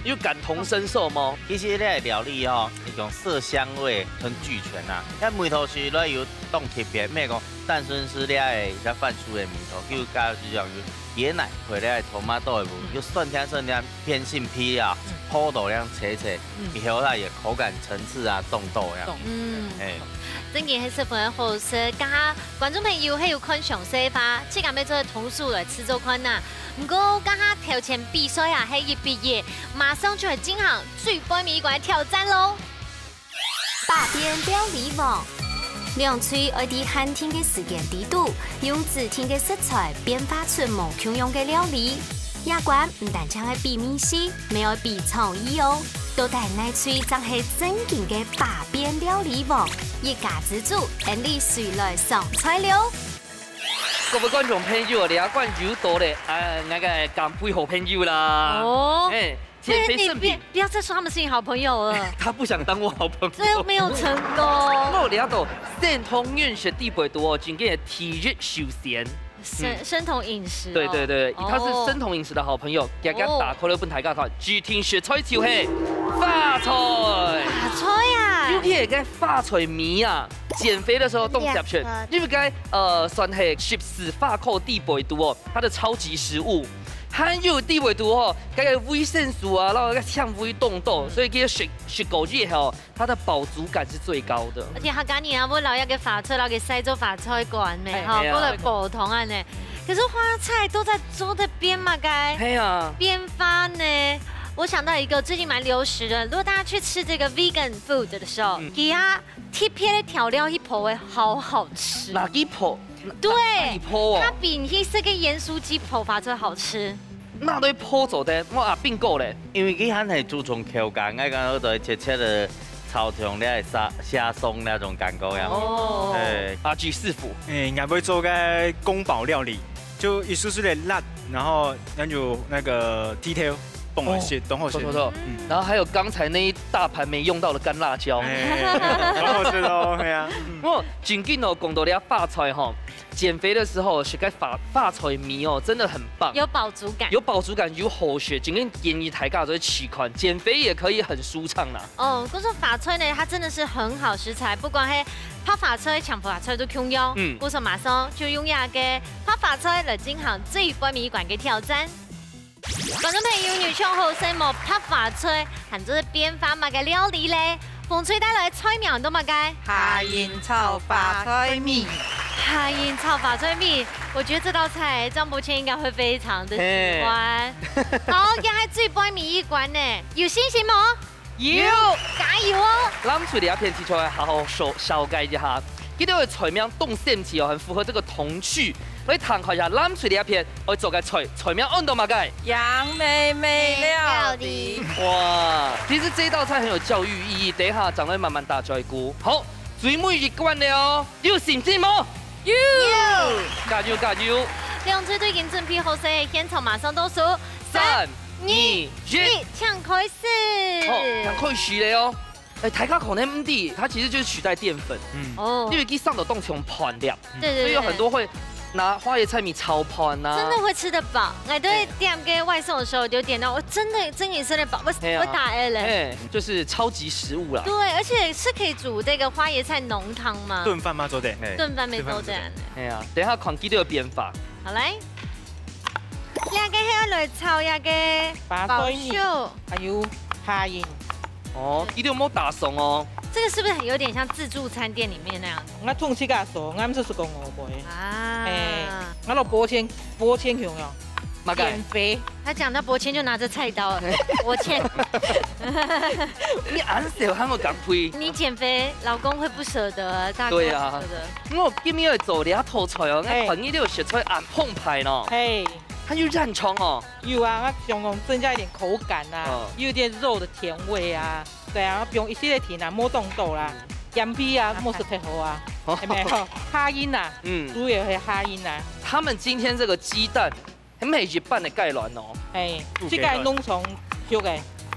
有感同身受無？其實這個料理哦，一種色香味很俱全啊。該梅頭樹咧有當特別，咩講蛋孙氏這个這番薯个味道，又加上有椰奶配這个tomato个部分，嗯。又酸甜酸甜，偏心皮啊，嗯。好多樣切切，嗯。以後啦也口感層次啊，當多樣。懂。嗯。哎。真个係十分好食，這下觀眾朋友還有看詳細个話，自家愛做个同時來試做看吶。毋過，這下頭前比賽啊，係一比一，馬上就會進行最尾一關个挑戰囉。 百變料理王。兩隊愛在限定个時間裡肚，用指定个食材變化出無共樣个料理。這關毋單淨愛比味緒，乜愛比創意哦。到底哪隊正係正經个百變料理王？一家之煮，𫣆俚隨來上菜了。各位觀眾朋友，這關有到咧，啊，𠊎个減肥好朋友啦。哦。哎， 減肥聖品。不要，不要再說他們是你好朋友了。他不想當我好朋友。這又沒有成功。無，這道山東原食底背肚哦，真个係第一首選。生，嗯。生酮飲食哦。對，對，對，他是生酮飲食的好朋友，哦。給他打開來分大家看，哦。指定食材就係花菜。花菜啊。尤其係該花菜米啊，減肥的時候當合適，因為該，呃，算係食事花科底背肚哦，它的超級食物。 還有底背肚吼，該个維生素啊，然後該纖維當多，嗯。所以佢食，食過以後，它的飽足感是最高的。而且客家人啊，會摎一个花菜，摎佢曬做花菜乾咩，哎，吼，哎呀。過來補充恁呢。可是花菜都在做得變嘛，該係啊。變化呢。我想到一個最近蠻流行的，如果大家去吃這個vegan food的時候，嗯。佢啊，特別的調料一泡會好好吃。哪一泡？ 對，哪，哪一泡哦？它比你去食个鹽酥雞泡花菜好吃。哪都泡做得，我阿冰哥咧。因為佢還係注重口感，愛講到切切个炒成了下，下鬆那種感覺呀。哦。對。阿吉師傅。哎，𠊎會做个宮保料理，就一絲絲的辣，然後還有那個地豆，放來食，哦，當好食。不錯，不錯。嗯。然後還有剛才那一大盤沒用到的乾辣椒。哎，當好食哦，對啊。嗯。不過，正經哦，講到這花菜吼， 減肥的時候食个花，花菜米哦，真的很棒。有飽足感。有飽足感，又好食，真个建議大家做試看，減肥也可以很舒暢啦。哦，故所花菜呢，它真的是很好食材，不管係白花菜、青花菜都共樣。嗯。故所馬上就用這个白花菜來進行最尾一關个挑戰。 觀眾朋友，你想好食無？白花菜，還做得變化麼个料理咧？紅隊帶來个菜名叫麼个？蝦仁炒花菜米。蝦仁炒花菜米，我覺得這道菜張伯謙應該會非常的喜歡。嘿。好，這下最尾一關呢，有信心無？ 有。加油哦！藍隊這片提出來好好紹，紹介一下。佢兜个菜名當新奇哦，很符合這個童趣。來聽看一下藍隊這片愛做个菜，菜名安到麼个？楊妹妹料理。哇，其實這道菜很有教育意義，等一下正會慢慢打嘴鼓。好，最尾一關了哦，有信心無？有。加油，加油！兩隊都已經準備好勢，現場馬上倒數，三、三、二、二、一，一，請開始。 好，趕快洗了哦。哎，大家可能毋知，它其實就是取代澱粉。嗯。哦。因為佢生到當像飯粒，對，對，對，所以有很多會拿花椰菜米炒飯啊。真的會吃得飽。哎，對，對。點个外送的時候就點到，我真的，真的吃得飽，我，嘿啊。我打 L 了。哎，就是超級食物啦。對，而且是可以煮這個花椰菜濃湯嗎？燉飯嘛，做得。哎。燉飯乜做得。燉飯乜做得。哎呀，等一下看佢兜个變化。好，來。 這个係愛來炒這个白菜米，包燒。還有蝦仁。哦，佢兜無打爽哦。這個是不是有點像自助餐店裡面那樣？𠊎通自家做，𠊎毋識講外賣。啊。哎，𠊎摎伯謙，伯謙共樣，麼个？減肥。他講到伯謙就拿著菜刀了，伯謙。你恁小喊我減肥。你減肥，老公會不捨得，大哥會不捨得。對啊。我今日愛做這道菜哦，哎。𠊎看你兜食材恁豐沛呢。嘿。 還有醃腸哦。有啊，𠊎想講增加一點口感啊，哦。有點肉的甜味啊，對啊，放一息仔甜啊，無當多啦，嗯。鹽皮啊，無使忒好啊，哦。係無？蝦仁啊，嗯。主要係蝦仁啊。他們今天這個雞蛋，還毋係一般个雞卵哦。哎，自家農場畜个。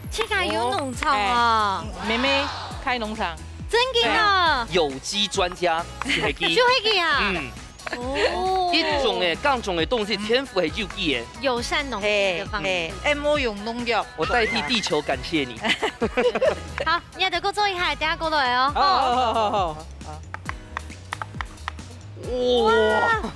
自家有農場哦。哎，妹妹開農場。真个哦。有機專家，就係佢。就係佢啊。嗯。 哦。一種个，各種个東西全部係有機个。友善農業的方式。嘿，嘿，哎，無用農藥。我代替地球感謝你。好，你也得過做一下，等下過來哦。好，好，好，好，好。哇，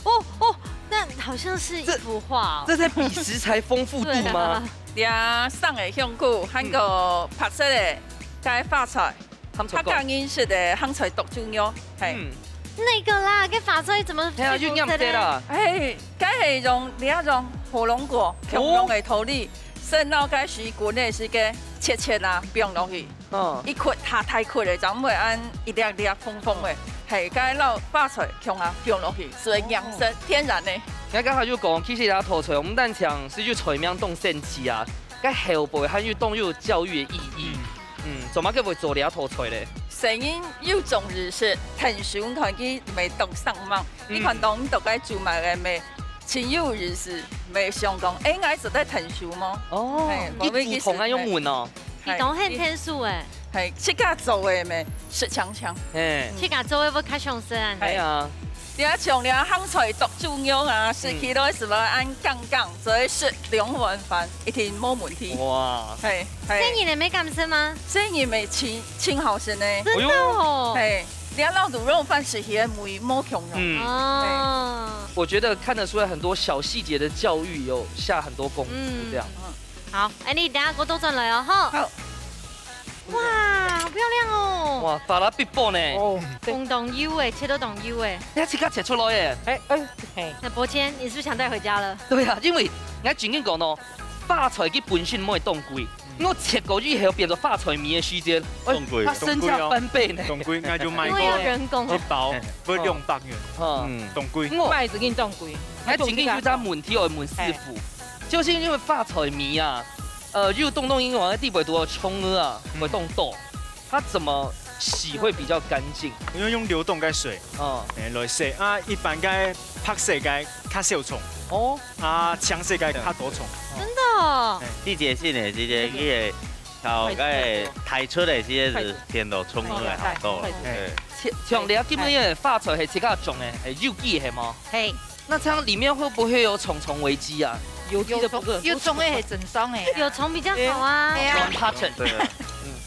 哦哦，那好像是一幅畫哦。這在比食材豐富度嗎？對啊。這生个香菇，還有白色个，該花菜，客家人食个鹹菜剁豬肉，係。嗯。那個啦，該花菜怎麼係啊，又仰般啦？係，該係用這種火龍果，共樣个道理，先摎該水滾个時間切切啊，放落去。 嗯。一塊較大塊个，正毋會恁一粒粒方方个，係，該摎花菜共下放落去，所以顏色天然个。𠊎剛才有講，其實這道菜毋單淨係有菜名當神奇啊，該後背還有當有教育个意義。嗯，做麼个會做這道菜咧？細人有種意識，𢯭手看佢乜當生猛，你看到你都該煮麼个乜，盡有意思，乜想講，欸，𠊎做得𢯭手無？哦，係，你主動啊，用問哦。 你當𢯭𢯭手欸。係，自家做个咩，食淨淨。係。自家做个會較享受啊。係啊。你看像這鹹菜剁豬肉啊，食起來係無恁剛剛，所以食兩碗飯一定無問題。哇。係，係。細人仔乜敢食嗎？細人仔盡，盡好食呢。真的哦。係，這摎滷肉飯食起來味無共樣。嗯。哦。我覺得看得出來很多小細節的教育有下很多功夫，嗯。這樣。嗯。 好，欸，你等下給我倒轉來哦，吼。好。哇，好漂亮哦。哇，花了必爆呢。哦，對。紅當幼欸，切到當幼欸。你看自家切出來耶。欸，欸，嘿。那伯謙，你是不是想帶回家了？對啊，因為𠊎正經講哦，花菜佢本身毋會當貴，𠊎切過以後變做花菜米个時節，欸，當貴，佢身價翻倍呢。當貴，𠊎就買過一包，因為要人工。欸，要兩百元。嗯。當貴。𠊎，賣一斤當貴。𠊎正經有隻問題愛問師傅，就是因為花菜米啊， 呃，有當多人講个地方都有蟲仔啊，嗯。會當多，它怎麼洗會比較乾淨？因為用流動个水，哦。欸，來洗啊，一般个白色个較少蟲，哦。啊，青色个較多蟲。真的哦。欸。季節性的這些，季節性。佢个炒个排出來這些係變到蟲仔个好多。快點，快點。欸。像，像你啊，今日个花菜係自家種个，係有機係無？係。 那這樣裡面會不會有蟲蟲危機啊？有機的不是，有蟲的係正常的啊。有蟲比較好啊。對啊。對啊。對啊。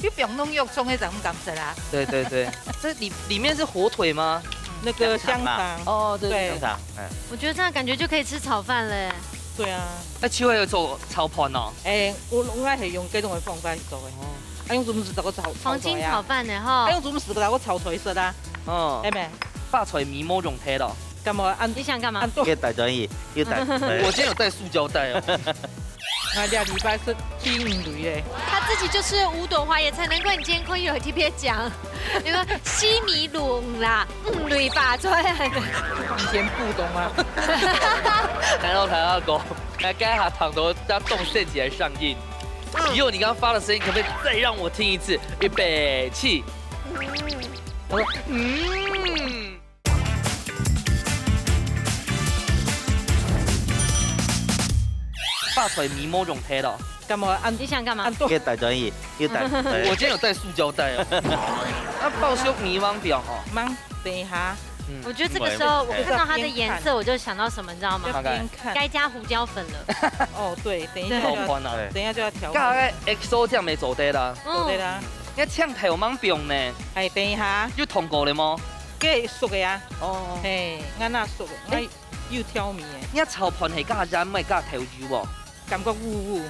又不用農藥，蟲的怎麼敢食啊？對，對，對。這裡，裡面是火腿嗎？那個香腸。哦，對，對。香腸，欸。我覺得這樣感覺就可以吃炒飯嘞。對啊。那就會有做炒飯哦。欸，𠊎，𠊎係用這種的方法去做的。哦。啊，用什麼時候炒，炒出來啊？黃金炒飯呢，吼。啊，用什麼時候炒出來食啊？哦。係無？花菜米無用忒咯。 幹嘛？恁，你想幹嘛？恁多。越帶轉去，越帶轉去。我今天有帶塑膠袋哦。啊，這禮拜係第五雷咧。他自己就是五朵花，也才難怪你今天空運有特別講，你說西米攏啦，五雷吧，出來。以前不懂嗎？談到談到狗，來，剛才談到要動身體來上映。以後你剛剛發的聲音，可不可以再讓我聽一次？預備，起。我說，嗯。 花菜米無用忒咯。幹嘛？恁，你想幹嘛？恁多。越帶轉去，越帶轉去。我今天有帶塑膠袋哦。那爆香米芒表哈。芒，等一下。嗯。我覺得這個時候，我看到它的顏色，我就想到什麼，你知道嗎？大概。要邊看。該加胡椒粉了。哦，對，等一下就要，好歡啊。等一下就要調味。剛才X O醬沒做得啦。嗯。做得啦。該青豆芒表呢？哎，等一下。有燙過了嗎？ 該熟个啊。哦。嘿，𠊎那熟个，欸。𠊎有調味个。你炒飯係加鹽，毋係加豆油哦？感覺烏烏。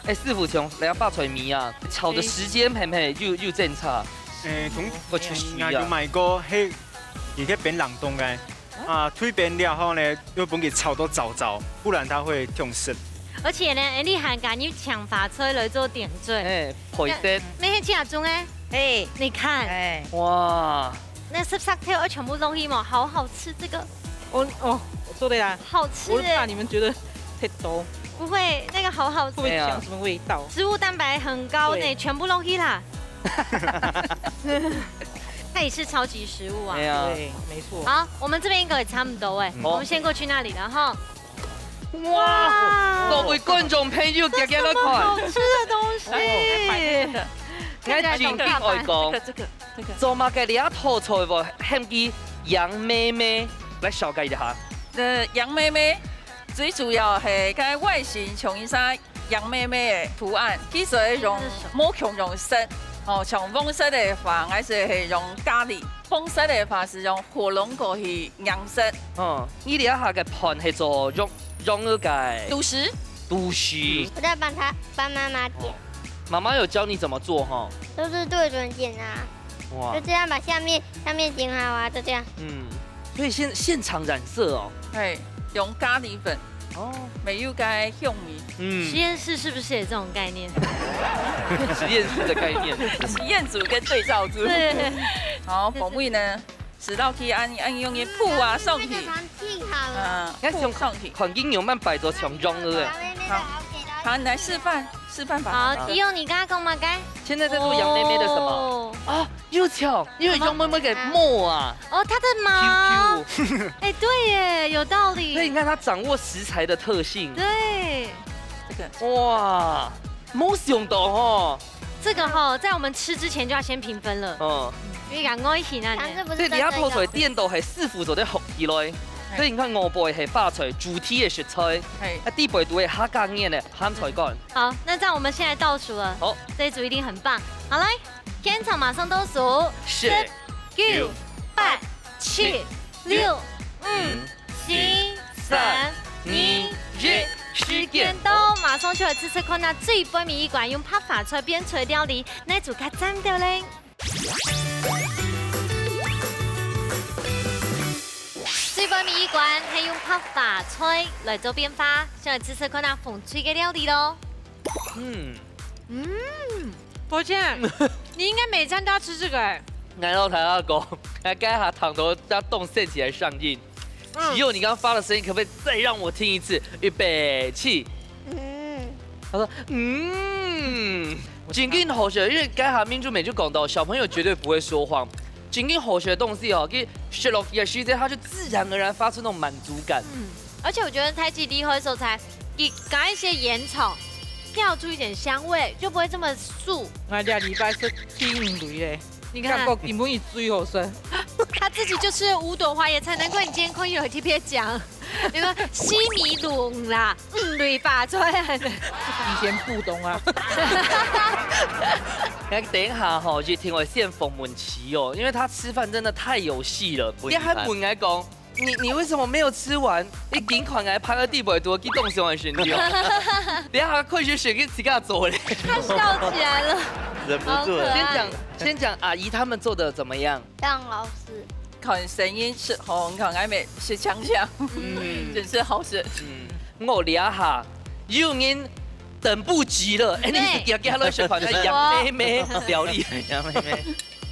欸，師傅，像這花菜米啊，炒的時間係毋係又，又爭差？欸，同，會出水啊。𠊎有買過，係，佢个冰冷凍个，啊，退冰了後呢，又分佢炒到燥燥，不然它會忒澀。而且呢，欸，你還敢用搶花菜來做點綴？欸，配色。那，那係自家種个？嘿。你看。欸。哇。 那十色豆要全部弄一毛，好好吃這個。哦，哦，我做的啦。好吃欸。我怕你們覺得太多。不會，那個好好吃。會不會搶什麼味道？植物蛋白很高呢，對。全部弄一啦。它也是超級食物啊。哎呀。對，沒錯。好，我們這邊應該也差不多欸，嗯。我們先過去那裡了哈。哇，哇。各位觀眾朋友，這是什麼好吃的東西？看起來很大盤。該正經愛講。這個，這個。 做麼个這道菜會喊佢羊咩咩？來紹介一下。呃，羊咩咩，最主要係該外形像一隻羊咩咩个圖案，佢所以用，無共樣色，哦，像黃色个話，𠊎係，係用咖哩；紅色个話係用火龍果去染色。哦，你這下个盤係做用，用个个都市。都市。我在帮他，帮妈妈剪。哦，妈妈有教你怎么做哈？都是对准剪啊，哇，就这样把下面，下面剪好啊，就这样。嗯，所以现，现场染色哦。嘿，用咖哩粉。哦，没有个香味。嗯，实验室是不是也这种概念？实验室的概念。实验组跟对照组。对。好，风味呢？ 食落去恁，恁樣个鋪啊上去。那个糖浸好了。嗯，你看像鋪上去。看見牛慢擺到像樣个。好，妹妹的好给她好，你来示范，示范吧。好，提用你刚刚讲嘛，该。现在在做羊妹妹的什么？哦。啊，又巧，因为羊妹妹个毛啊。哦，它的毛。Q Q。哎，对耶，有道理。所以你看它掌握食材的特性。对。这个。哇，没想到哦。这个哈，在我们吃之前就要先评分了。哦。因为讲我一起那呢。糖是不是对，你要泡出来，正正要的？颠倒系师傅做得学起来。嘿。所以你看，外背系花菜，主体个食材，嘿。啊，底背都系客家人个鹹菜乾。好，那这样我们现在倒数了。好。这一组一定很棒。好，来，现场马上倒数。十、十、九、九、八、八、七、七、六、六、五、五、四、四、三、三、二、二、一，一，时间到，马上就来试试看，那最背尾一关用白花菜变出来料理，哪组较赞个嘞？最背尾一关，系用白花菜来做变化，先来试试看那风趣个料理咯。嗯。嗯，抱歉，你应该每餐都要吃这个哎。 𠊎老头仔讲，𠊎该下糖都要动身体来上映。嗯。只有你刚刚发的声音，可不可以再让我听一次？预备，起。嗯。他说，嗯，真经好笑，因为该下民主美就讲到，小朋友绝对不会说谎。真经好笑的东西哦，给吃落去的时间，他就自然而然发出那种满足感。嗯，而且我觉得太极厉害的所在，给加一些烟草，跳出一点香味，就不会这么素。 𠊎這禮拜食第五類咧，你看。感覺根本佢最好食。他自己就吃了五朵花椰菜，难怪你今天空有特别讲。你说西米露啦，嗯，绿发出来。以前不懂啊。那等一下哈，就听我现访问期哦，因为他吃饭真的太有戏了。你还问来讲， 你，你为什么没有吃完？你竟看𠊎趴在地板多，激动死我的神经。等一下快些选给自家做嘞。他笑起来了。忍不住了。好可爱。先讲，先讲阿姨他们做的怎么样？当老师。看声音吃好，看外面吃香香，嗯。真是好吃。嗯，我这下有人等不及了，哎，你是对。点给他们选款的杨妹妹料理。杨妹妹。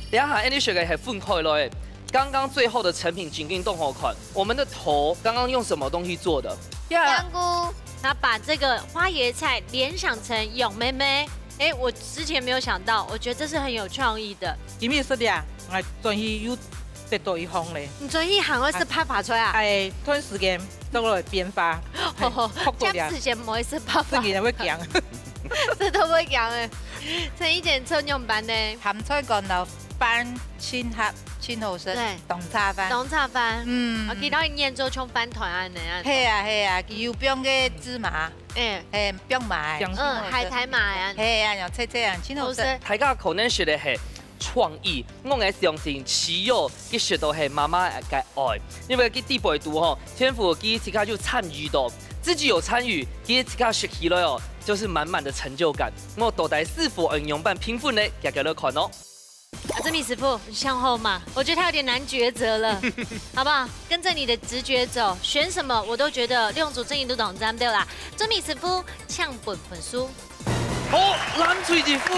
等一下，哎，你选个系分开来。刚刚最后的成品真经当好看。我们的头刚刚用什么东西做的？香菇。他把这个花椰菜联想成羊妹妹。哎，我之前没有想到，我觉得这是很有创意的。今日食啊，我转去又得到一行咧。你转去行会食白花菜啊？哎，段时间做个变化，哎，这样子先不会食白花。自己人会讲。这都不会讲哎。陈怡姐，你做仰般呢？鹹菜乾摎 飯盡合，盡好食，對。當茶飯。當茶飯。嗯。啊，其他人做像飯團恁樣啊。係啊，係啊，佢有放个芝麻，哎。係，放麻，嗯，海苔麻啊。係啊，有脆脆啊，盡好食。好食。大家可能食个係創意，我个相信只有佢食到係媽媽个愛，因為佢底背肚吼，天父佢自家就參與到，自己有參與，佢自家食起來哦，就是滿滿的成就感。我到底師傅愛仰般評分呢？大家來看哦。 啊，这米师傅，你想好吗？我觉得他有点难抉择了，好不好？跟着你的直觉走，选什么我都觉得六组正义都懂，这样对啦。这米师傅，抢本分数。好，蓝水一分。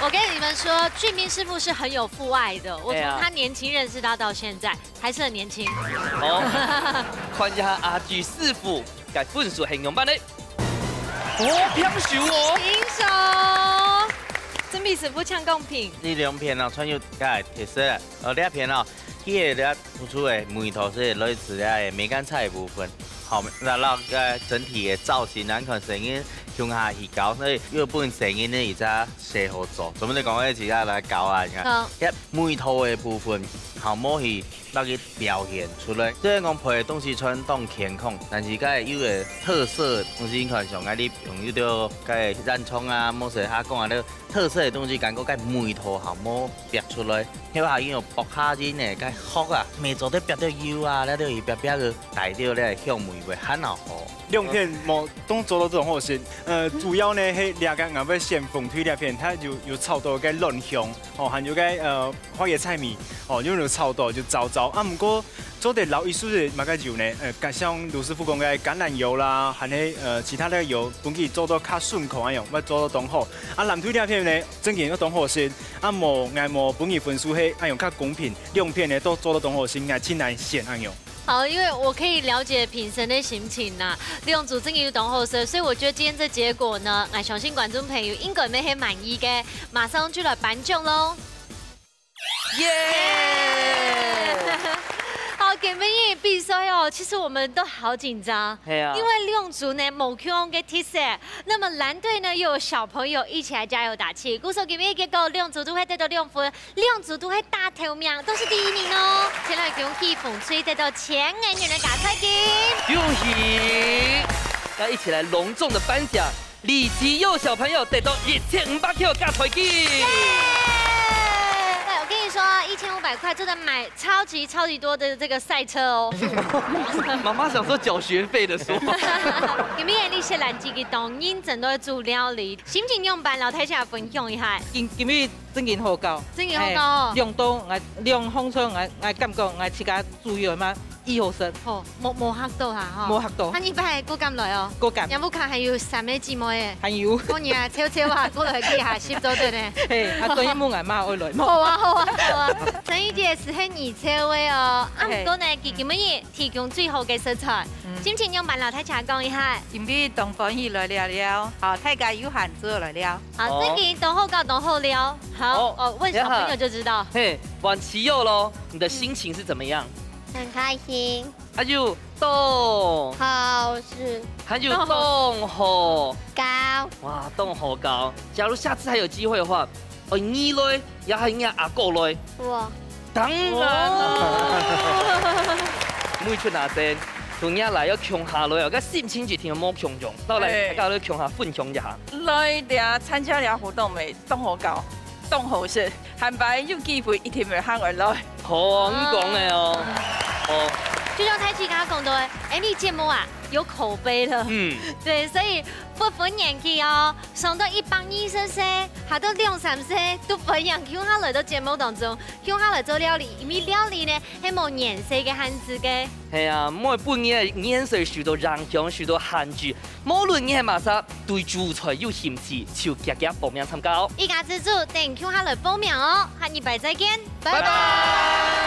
我跟你们说，俊斌师傅是很有父爱的，我从哎呀。他年轻认识他到现在，还是很年轻。好，看一下阿志师傅个分数係仰般呢？哦，平手哦。平手。这米师傅抢公平。這兩片哦，全有个特色。哦，這片哦，佢个這突出个味道係來自這个梅干菜个部分。好，那那个整體个造型，咱看聲音向下去搞，所以又分聲音呢，一隻細好做。怎麼你講个自家來搞啊？你看，好。這味道个部分，好，無去逐日表現出來。雖然講配个東西全當健康，但是該有个特色个東西，你看像𠊎哩用有兜該个染腸啊，無說下講啊，這特色个東西，感覺該味道還無逼出來。後下用薄荷仁个該殼啊，乜做得逼到油啊，那兜一逼逼个帶到這香味會還好。兩片無都做到當好食。呃，主要呢，係這個𠊎會選紅隊這片，佢有有炒到該卵香，哦，還有該呃花椰菜米，哦，用來炒到就燥燥。啊，毋過做得摎一息仔麼个油呢？呃，像盧師傅講个橄欖油啦，還係呃其他个油，分佢做到較順口恁樣，會做到當好。啊，藍隊這片呢，正經又當好食。啊，無，𠊎無分佢分數係恁樣較公平，兩片呢都做到當好食，𠊎盡難選恁樣。 好，因為我可以了解評審个心情啦。兩組真个有當好食，所以我覺得今天這結果呢，𠊎相信觀眾朋友應該乜係滿意个。馬上就來頒獎囉。耶！好，今晡日比賽哦，其實我們都好緊張，係啊。因為兩組呢無共樣个特色，那麼藍隊呢又有小朋友一起來加油打氣，故所今晡日結果兩組都會得到兩分， 兩組都係打頭名，都係第一名哦！先來恭喜紅隊得到千元个加菜金。恭喜！要一起來隆重的頒獎，李吉佑小朋友得到一千五百塊加菜金。耶！對，我跟你說，一千五百塊就能買超級超級多的這個賽車哦。媽媽想說繳學費的說。今晡日你食爛雞雞當認真都在煮料理，心情仰般？摎大家分享一下。今今日 正經好搞。正經好搞哦。嘿，兩道，𠊎兩項菜，𠊎𠊎感覺𠊎自家煮个嘛，異好食。好，無無嚇到哈，吼。無嚇到。啊，你拜過敢來哦？過敢。若屋下還有三个姊妹誒。還有。過年啊，湊湊啊，過來去下食做得呢。嘿，啊，所以問𠊎媽愛來無？好啊，好啊，好啊。陳怡姐係你湊个哦，啊，嘿。毋過呢，佢今晡日 提供最好个食材。嗯。心情仰般摎大家講一下。今晡日當歡喜來尞尞，好，大家有閒就來尞。好，哦。正經當好搞，當好尞。好，哦，哦，問小朋友就知道。嘿，換琪佑囉，你的心情是怎麼樣？很開心。還有當好吃。還有當好。當好搞。哇，當好搞。假如下次還有機會的話， 哦，你來，也還你阿哥來？我。當然啦。哦。每出哪陣，同你來要共下來哦，該心情一定無共樣。到來，嘿。大家來共下分享一下。來這參加這活動个，當好搞，當好食，下擺有機會一定會喊𠊎來。好，你講个哦。哦。就像大家講到个，哎，你節目啊，有口碑了。嗯。對，所以不分年紀哦， 上到一百二十歲，下到兩三歲，都歡迎共下來到節目當中，共下來做料理，因為料理呢，係無年歲个限制个。係啊，毋好分你个年歲受到影響，受到限制。無論你係麼儕，對煮菜有興趣，就遽遽報名參加哦。一家之煮，等共下來報名哦，下禮拜再見，拜拜。拜拜。